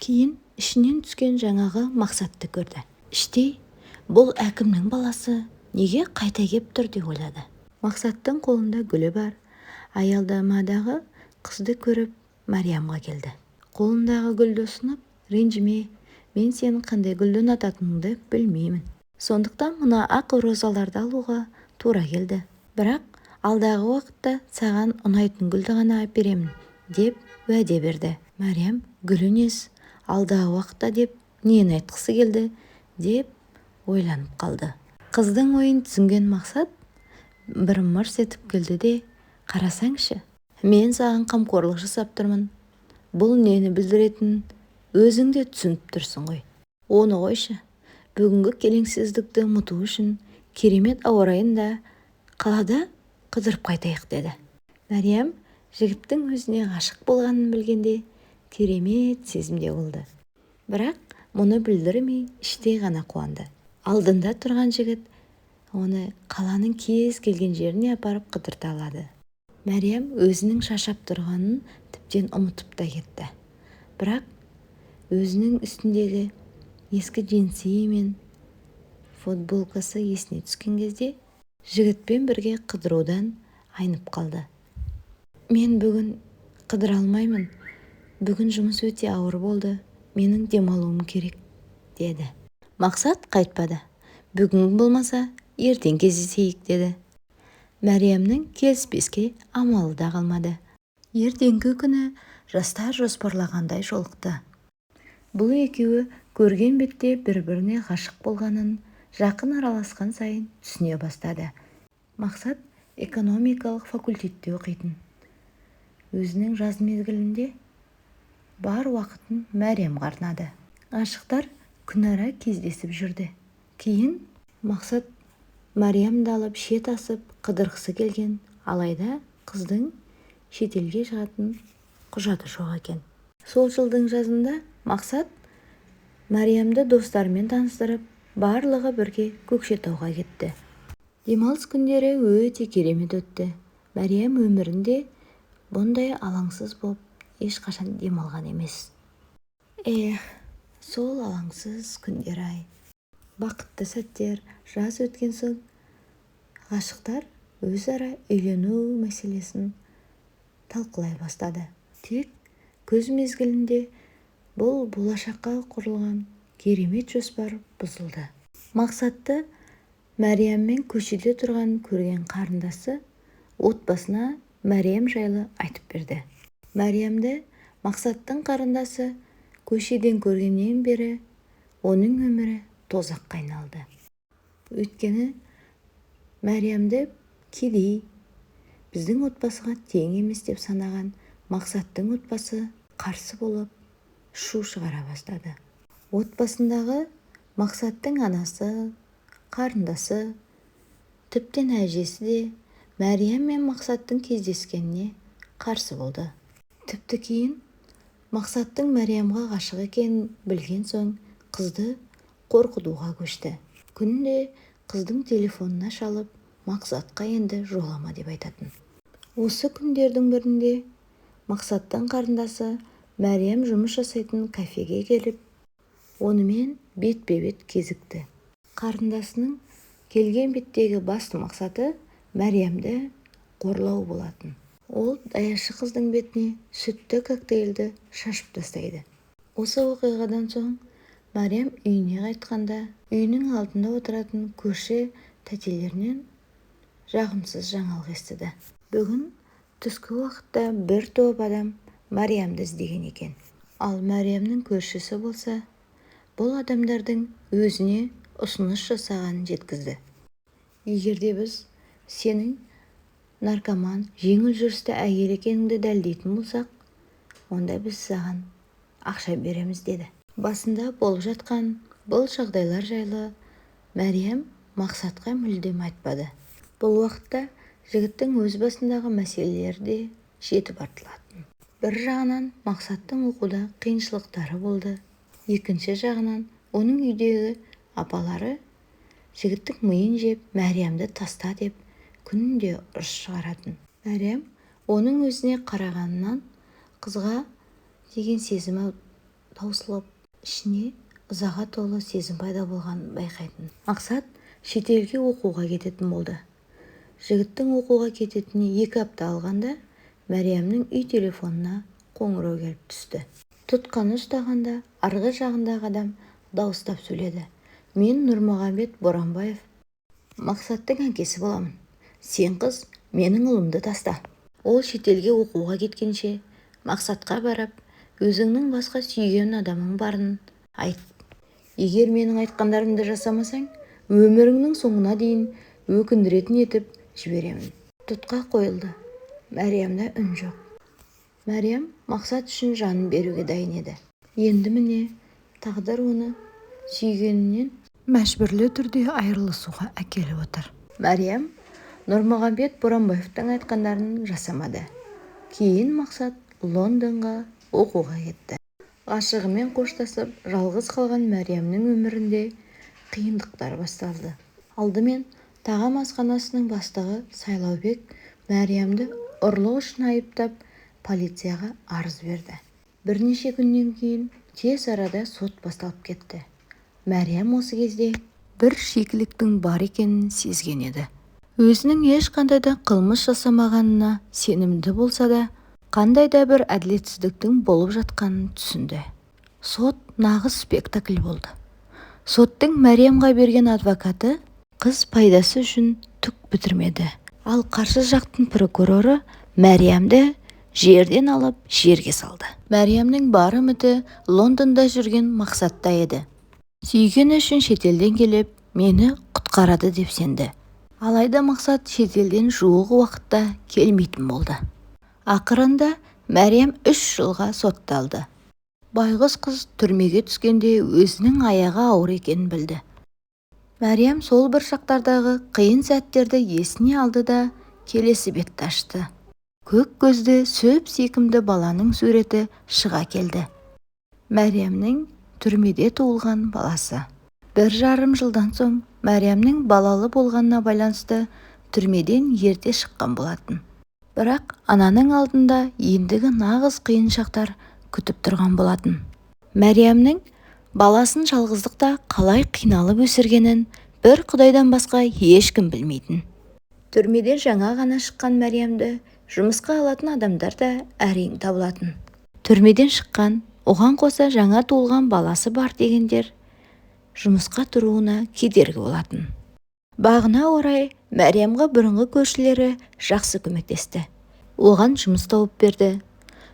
Кейін ішінен түскен жаңағы Мақсатты көрді. Іштей бұл әкімнің баласы неге қайта кеп тұр деп ойлады. Мақсаттың қолында гүлі бар. Аялдамадағы қызды көріп, Мариямға келді. Қолындағы гүлді ұсынып, ренжіме, мен сенің қандай гүлді ұнататыныңды білмеймін. Сондықтан мына ақ розаларды алуға тура келді. Бірақ алдағы уақытта саған ұнайтын гүлді ғана әперемін, деп уәде берді. Мариям гүлі несі, алдағы уақытта деп нені айтқысы келді деп ойланып қалды. Қыздың ойын түсінген Мақсат бір мырс етіп күлді де, қарасаңшы, мен саған қамқорлық жасап тұрмын. Бұл нені білдіретінін өзің де түсініп тұрсың ғой. Оны қойшы, бүгінгі келеңсіздікті ұмыту үшін керемет ауа райында қалада қыдырып қайтайық, деді. Мәриям жігіттің өзіне ғашық болғанын білгенде керемет сезімде болды. Бірақ мұны білдірмей іштей ғана қуанды. Алдында тұрған жігіт оны қаланың кез келген жеріне апарып қыдырта алады. Мәриям өзінің шаршап тұрғанын тіптен ұмытып та кетті. Бірақ өзінің үстіндегі ескі джинсы мен футболкасы есіне түскен кезде жігітпен бірге қыдырудан айнып қалды. Мен бүгін қыдыра алмаймын. Бүгін жұмыс өте ауыр болды. Менің демалуым керек, деді. Мақсат қайтпады. Бүгін болмаса, ертең кездесейік, деді. Мәриямның келіспеске амалы да қалмады. Ертеңгі күні жастар жоспарлағандай жолықты. Бұл екеуі көрген бетте бір-біріне ғашық болғанын жақын араласқан сайын түсіне бастады. Мақсат экономикалық факультетте оқитын. Өзінің жаз мезгілінде бар уақытын Мәриямға арнады. Ғашықтар күнара кездесіп жүрді. Кейін Мақсат Мәриямды алып шет асып қыдырғысы келген, алайда қыздың шетелге шығатын құжаты жоқ екен. Сол жылдың жазында Мақсат Мәриямды достарымен таныстырып, барлығы бірге Көкшетауға кетті. Демалыс күндері өте керемет өтті. Мәриям өмірінде бұндай алаңсыз боп ешқашан демалған емес. Эх, сол алаңсыз күндер-ай. Бақытты сәттер. Жаз өткен соң ғашықтар өзара үйлену мәселесін талқылай бастады. Тек күз мезгілінде бұл болашаққа құрылған керемет жоспар бұзылды. Мақсатты Мәрияммен көшеде тұрғанын көрген қарындасы отбасына Мәриям жайлы айтып берді. Мәриямды Мақсаттың қарындасы көшеден көргеннен бері оның өмірі тозаққа айналды. Өйткені Мәриямды кедей, біздің отбасыға тең емес деп санаған Мақсаттың отбасы қарсы болып, шу шығара бастады. Отбасындағы Мақсаттың анасы, қарындасы, тіптен әжесі де Мәриям мен Мақсаттың кездескеніне қарсы болды. Тіпті кейін Мақсаттың Мәриямға ғашық екенін білген соң қызды қорқытуға көшті. Күнде қыздың телефонына шалып, Мақсатқа енді жолама деп айтатын. Осы күндердің бірінде Мақсаттың қарындасы Мәриям жұмыс жасайтын кафеге келіп, онымен бетпе-бет кезікті. Қарындасының келген беттегі басты мақсаты Мәриямды қорлау болатын. Ол даяшы қыздың бетіне сүтті коктейльді шашып тастайды. Осы оқиғадан соң Мәриям үйіне қайтқанда үйінің алдында отыратын көрші тәтелерінен жағымсыз жаңалық естіді. Бүгін түскі уақытта бір топ адам Мәриямды іздеген екен. Ал Мәриямның көршісі болса, бұл адамдардың өзіне ұсыныс жасағанын жеткізді. Егер де біз сенің наркоман, жеңіл жүрісті әйел екеніңді дәлелдейтін болсақ, онда біз саған ақша береміз, деді. Басында болып жатқан бұл жағдайлар жайлы Мәриям Мақсатқа мүлдем айтпады. Бұл уақытта жігіттің өз басындағы мәселелері де жетіп артылатын. Бір жағынан Мақсаттың оқуда қиыншылықтары болды, екінші жағынан оның үйдегі апалары жігіттің миын жеп, Мәриямды таста деп күнде ұрыс шығаратын. Мәриям оның өзіне қарағанынан қызға деген сезімі таусылып, ішіне ызаға толы сезім пайда болғанын байқайтын. Мақсат шетелге оқуға кететін болды. Жігіттің оқуға кететініне 2 апта қалғанда Мәриямның үй телефонына қоңырау келіп түсті. Тұтқаны ұстағанда арғы жағындағы адам дауыстап сөйледі: «Мен Нұрмағамбет Боранбаев, Мақсаттың әкесі боламын. Сен, қыз, менің ұлымды таста. Ол шетелге оқуға кеткенше, Мақсатқа барып, өзіңнің басқа сүйген адамың барын айт. Егер менің айтқандарымды жасамасаң, өміріңнің соңына дейін өкіндіретін етіп жіберемін». Тұтқа қойылды. Мәриямда үн жоқ. Мәриям Мақсат үшін жанын беруге дайын еді. Енді, міне, тағдыр оны сүйгенінен мәжбүрлі түрде айырылысуға әкеліп отыр. Мәриям Нұрмағамбет Боранбаевтың айтқандарын жасамады. Кейін Мақсат Лондонға оқуға кетті. Ғашығымен қоштасып, жалғыз қалған Мәриямның өмірінде қиындықтар басталды. Алдымен тағам асханасының бастығы Сайлаубек Мәриямды ұрлық үшін айыптап, полицияға арыз берді. Бірнеше күннен кейін тез арада сот басталып кетті. Мәриям осы кезде бір шикіліктің бар екенін сезген еді. Өзінің ешқандай да қылмыс жасамағанына сенімді болса да, қандай да бір әділетсіздіктің болып жатқанын түсінді. Сот нағыз спектакль болды. Соттың Мәриямға берген адвокаты қыз пайдасы үшін түк бітірмеді. Ал қарсы жақтың прокуроры Мәриямды жерден алып, жерге салды. Мәриямның бар үміті Лондонда жүрген Мақсатта еді. Сүйгені үшін шетелден келіп, мені құтқарады деп сенді. Алайда Мақсат шетелден жуық уақытта келмейтін болды. Ақырында Мәриям 3 жылға сотталды. Байғұс қыз түрмеге түскенде өзінің аяғы ауыр екенін білді. Мәриям сол бір шақтардағы қиын сәттерді есіне алды да, келесі бетті ашты. Көк көзді, сүп-сүйкімді баланың суреті шыға келді. Мәриямның түрмеде туылған баласы. 1,5 жылдан соң Мәриямның балалы болғанына байланысты түрмеден ерте шыққан болатын. Бірақ ананың алдында ендігі нағыз қиын шақтар күтіп тұрған болатын. Мәриямның баласын жалғыздықта қалай қиналып өсіргенін бір құдайдан басқа ешкім білмейтін. Түрмеден жаңа ғана шыққан Мәриямды жұмысқа алатын адамдар да әрең табылатын. Түрмеден шыққан, оған қоса жаңа туылған баласы бар дегендер жұмысқа тұруына кедергі болатын. Бағына орай, Мәриямға бұрынғы көршілері жақсы көмектесті. Оған жұмыс тауып берді.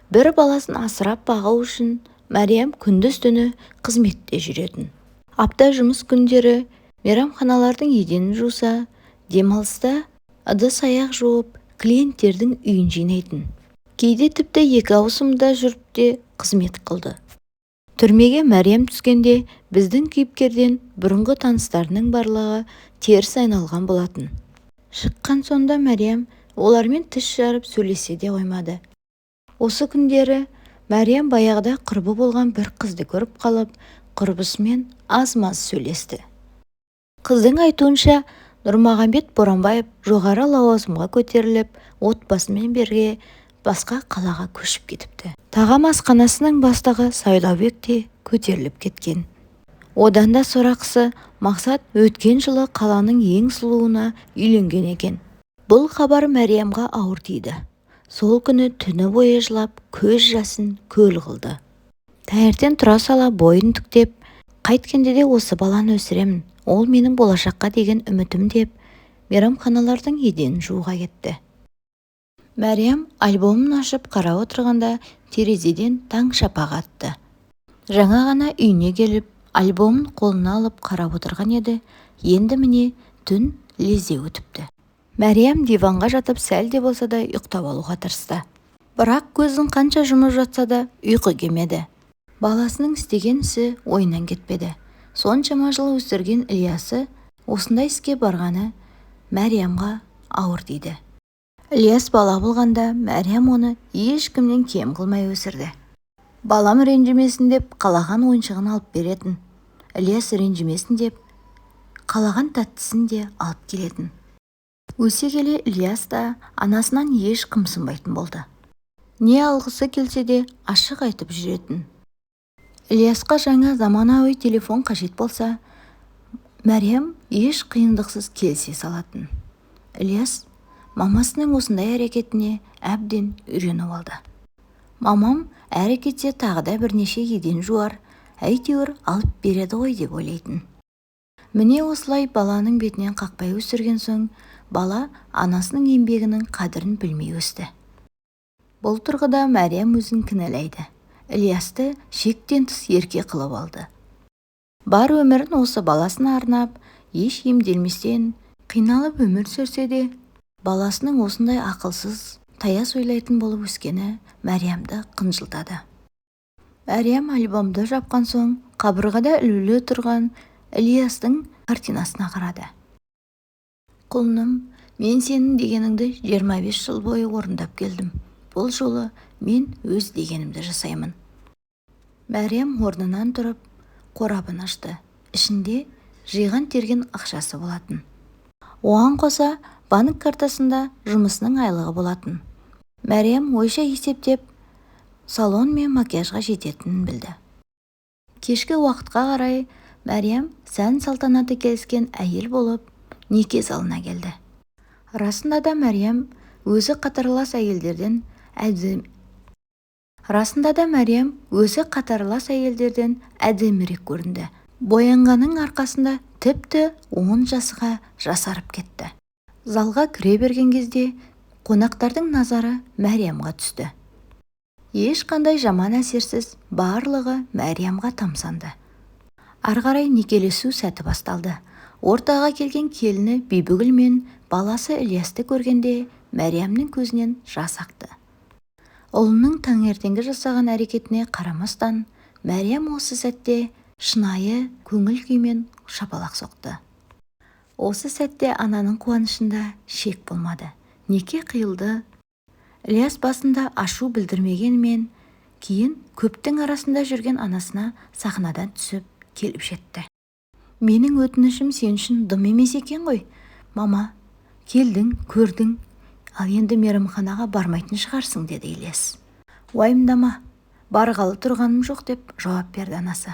Бір баласын асырап бағу үшін Мәриям күндіз-түні қызметте жүретін. Апта жұмыс күндері мейрамханалардың еденін жуса, демалыста ыдыс-аяқ жуып, клиенттердің үйін жинайтын. Кейде тіпті екі ауысымда жүріп те қызмет қылды. Түрмеге Мәриям түскенде біздің кейіпкерден бұрынғы таныстарының барлығы теріс айналған болатын. Шыққан сонда Мәриям олармен тіс жарып сөйлесе де қоймады. Осы күндері Мәриям баяғыда құрбы болған бір қызды көріп қалып, құрбысымен аз-маз сөйлесті. Қыздың айтуынша, Нұрмағамбет Боранбаев жоғары лауазымға көтеріліп, отбасымен бірге басқа қалаға көшіп кетіпті. Тағам асханасының бастығы Сайлаубек те көтеріліп кеткен. Одан да сорақысы, Мақсат өткен жылы қаланың ең сұлуына үйленген екен. Бұл хабар Мәриямға ауыр тиді. Сол күні түні бойы жылап, көз жасын көл қылды. Таңертең тұра сала бойын тіктеп, «Қайткенде де осы баланы өсіремін, ол менің болашаққа деген үмітім», – деп, мейрамханалардың еденін жууға кетті. Мәриям альбомын ашып қарап отырғанда терезеден таң шапағы атты. Жаңа ғана үйіне келіп, альбомын қолына алып қарап отырған еді, енді, міне, түн лезде өтіпті. Мәриям диванға жатып, сәл де болса да ұйықтап алуға тырысты. Бірақ көзін қанша жұмып жатса да, ұйқы келмеді. Баласының істеген ісі ойынан кетпеді. Соншама жыл өсірген Ілиясы осындай іске барғаны Мәриямға ауыр тиді. Ілияс бала болғанда Мәриям оны ешкімнен кем қылмай өсірді. Балам ренжімесін деп, қалаған ойыншығын алып беретін. Ілияс ренжімесін деп, қалаған тәттісін де алып келетін. Өсе келе Ілияс та анасынан еш қымсынбайтын болды. Не алғысы келсе де, ашық айтып жүретін. Ілиясқа жаңа заманауи телефон қажет болса, Мәриям еш қиындықсыз келісе салатын. Ілияс мамасының осындай әрекетіне әбден үйреніп алды. Мамам әрі кетсе тағы да бірнеше еден жуар, әйтеуір алып береді ғой деп ойлайтын. Міне, осылай баланың бетінен қақпай өсірген соң, бала анасының еңбегінің қадірін білмей өсті. Бұл тұрғыда Мәриям өзін кінәлайды. Ілиясты шектен тыс ерке қылып алды. Бар өмірін осы баласына арнап, еш емделместен қиналып өмір сүрсе де, баласының осындай ақылсыз, таяз ойлайтын болып өскені Мәриямды қынжылтады. Мәриям альбомды жапқан соң, қабырғада ілулі тұрған Ілиястың картинасына қарады. Құлыным, мен сенің дегеніңді 25 жыл бойы орындап келдім. Бұл жолы мен өз дегенімді жасаймын. Мәриям орнынан тұрып, қорабын ашты. Ішінде жиған-терген ақшасы болатын. Оған қоса банк картасында жұмысының айлығы болатын. Мәриям ойша есептеп, салон мен макияжға жететінін білді. Кешкі уақытқа қарай Мәриям сән салтанаты келіскен әйел болып неке залына келді. Расында да Мәриям өзі қатарлас әйелдерден Расында да Мәриям өзі қатарлас әйелдерден әдемірек көрінді. Боянғанның арқасында тіпті 10 жасқа жасарып кетті. Залға кіре берген кезде қонақтардың назары Мәриямға түсті. Ешқандай жаман әсерсіз барлығы Мәриямға тамсанды. Ары қарай некелесу сәті басталды. Ортаға келген келіні Бибігүл мен баласы Ілиясты көргенде Мәриямның көзінен жас ақты. Ұлының таңертеңгі жасаған әрекетіне қарамастан, Мәриям осы сәтте шынайы көңіл күймен шапалақ соқты. Осы сәтте ананың қуанышында шек болмады. Неке қиылды. Ілияс басында ашу білдірмегенмен, кейін көптің арасында жүрген анасына сахнадан түсіп келіп жетті. Менің өтінішім сен үшін дым емес екен ғой, мама. Келдің, көрдің, ал енді мейрамханаға бармайтын шығарсың, деді Ілияс. Уайымдама, барғалы тұрғаным жоқ, деп жауап берді анасы.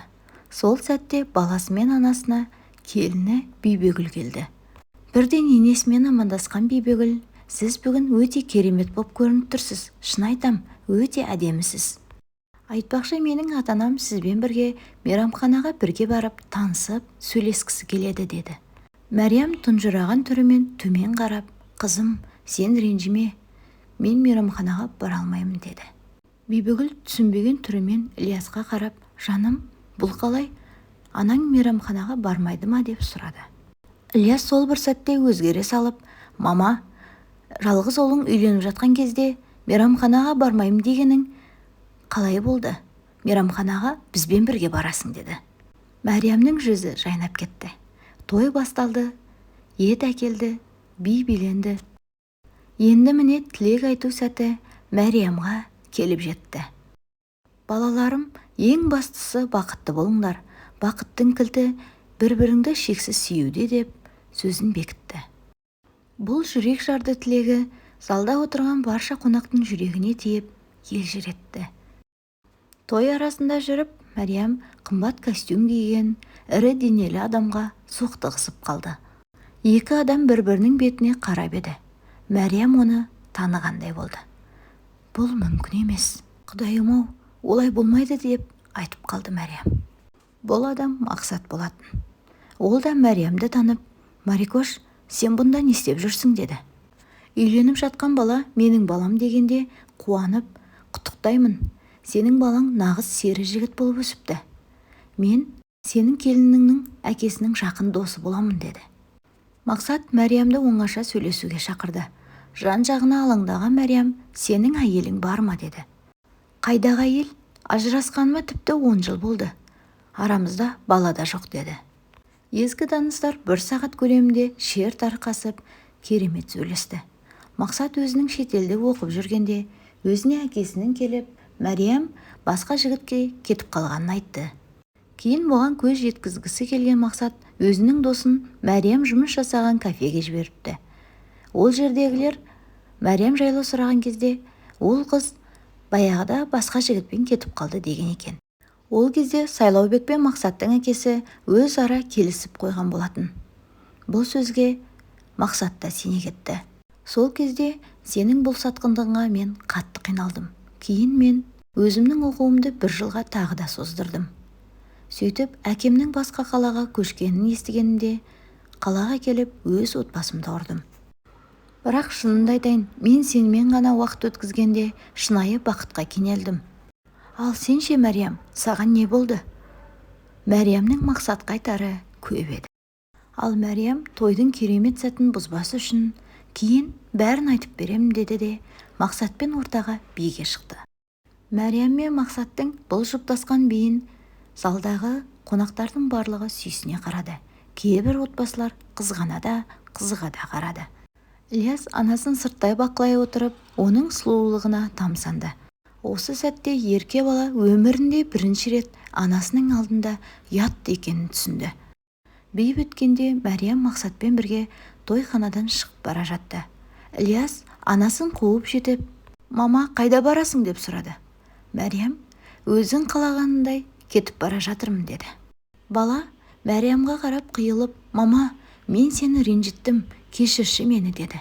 Сол сәтте баласы мен анасына келіні Бибігүл келді. Бірден енесімен амандасқан Бибігүл: "Сіз бүгін өте керемет боп көрініп тұрсыз, шын айтам, өте әдемісіз. Айтпақшы, менің ата-анам сізбен бірге мейрамханаға бірге барып, танысып, сөйлескісі келеді", деді. Мәриям тұнжыраған түрімен төмен қарап: "Қызым, сен ренжіме, мен мейрамханаға бара алмаймын", деді. Бибігүл түсінбеген түрімен Ілиясқа қарап: "Жаным, бұл қалай? Анаң мейрамханаға бармайды ма?" деп сұрады. Ілияс сол бір сәтте өзгере салып: "Мама, жалғыз ұлың үйленіп жатқан кезде мейрамханаға бармаймын дегенің қалай болды? Мейрамханаға бізбен бірге барасың", деді. Мәриямның жүзі жайнап кетті. Той басталды, ет әкелді, би биленді. Енді міне, тілек айту сәті Мәриямға келіп жетті. "Балаларым, ең бастысы бақытты болыңдар. Бақыттың кілті бір-біріңді шексіз сүюде", деп сөзін бекітті. Бұл жүрек жарды тілегі залда отырған барша қонақтың жүрегіне тиіп, елжіретті. Той арасында жүріп, Мәриям қымбат костюм киген ірі денелі адамға соқтығысып қалды. Екі адам бір-бірінің бетіне қарап еді, Мәриям оны танығандай болды. "Бұл мүмкін емес, Құдайым-ау, олай болмайды", деп айтып қалды Мәриям. Бұл адам Мақсат болатын. Ол да Мәриямды танып: "Марикош, сен бұнда не істеп жүрсің?" деді. "Үйленіп жатқан бала менің балам дегенде қуанып құттықтаймын. Сенің балаң нағыз сері жігіт болып өсіпті. Мен сенің келініңнің әкесінің жақын досы боламын", деді. Мақсат Мәриямды оңаша сөйлесуге шақырды. Жан-жағына алаңдаған Мәриям: "Сенің әйелің бар ма?" деді. "Қайдағы әйел? Ажырасқаныма тіпті 10 жыл болды. Арамызда бала да жоқ", деді. Ескі таныстар бір сағат көлемінде шер тарқасып, керемет сөйлесті. Мақсат өзінің шетелде оқып жүргенде өзіне әкесінің келіп, Мәриям басқа жігітке кетіп қалғанын айтты. Кейін бұған көз жеткізгісі келген Мақсат өзінің досын Мәриям жұмыс жасаған кафеге жіберіпті. Ол жердегілер Мәриям жайлы сұраған кезде, ол қыз баяғыда басқа жігітпен кетіп қалды деген екен. Ол кезде Сайлаубек пен Мақсаттың әкесі өзара келісіп қойған болатын. Бұл сөзге Мақсат та сене кетті. Сол кезде сенің бұл сатқындығыңа мен қатты қиналдым. Кейін мен өзімнің оқуымды бір жылға тағы да создырдым. Сөйтіп, әкемнің басқа қалаға көшкенін естігенімде, қалаға келіп, өз отбасымды құрдым. Бірақ шынымды айтайын, мен сенімен ғана уақыт өткізгенде шынайы бақытқа кенелдім. Ал сен ше, Мәриям, саған не болды? Мәриямның Мақсатқа айтары көп еді. Ал Мәриям тойдың керемет сәтін бұзбас үшін кейін бәрін айтып беремін деді де, Мақсатпен ортаға биге шықты. Мәриям мен Мақсаттың бұл жұптасқан биін залдағы қонақтардың барлығы сүйсіне қарады. Кейбір отбасылар қызғана да, қызыға да қарады. Ілияс анасын сырттай бақылай отырып, оның сұлулығына тамсанды. Осы сәтте ерке бала өмірінде бірінші рет анасының алдында ұятты екенін түсінді. Би біткенде Мәриям Мақсатпен бірге тойханадан шығып бара жатты. Ілияс анасын қуып жетіп, «Мама, қайда барасың?» деп сұрады. Мәриям, «Өзің қалағанындай кетіп бара жатырмын», деді. Бала Мәриямға қарап қиылып, «Мама, мен сені ренжіттім, кешірші мені», деді.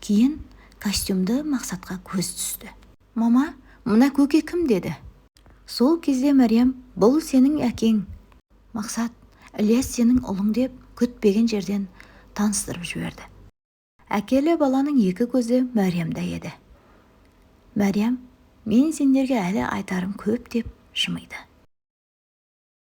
Кейін костюмді Мақсатқа көз түсті. «Мама, мына көке кім?» деді. Сол кезде Мәриям, «Бұл сенің әкең, Мақсат, Ілияс сенің ұлың», деп күтпеген жерден таныстырып жіберді. Әкелі баланың екі көзі Мәриямда еді. Мәриям, «Мен сендерге әлі айтарым көп», деп жымиды.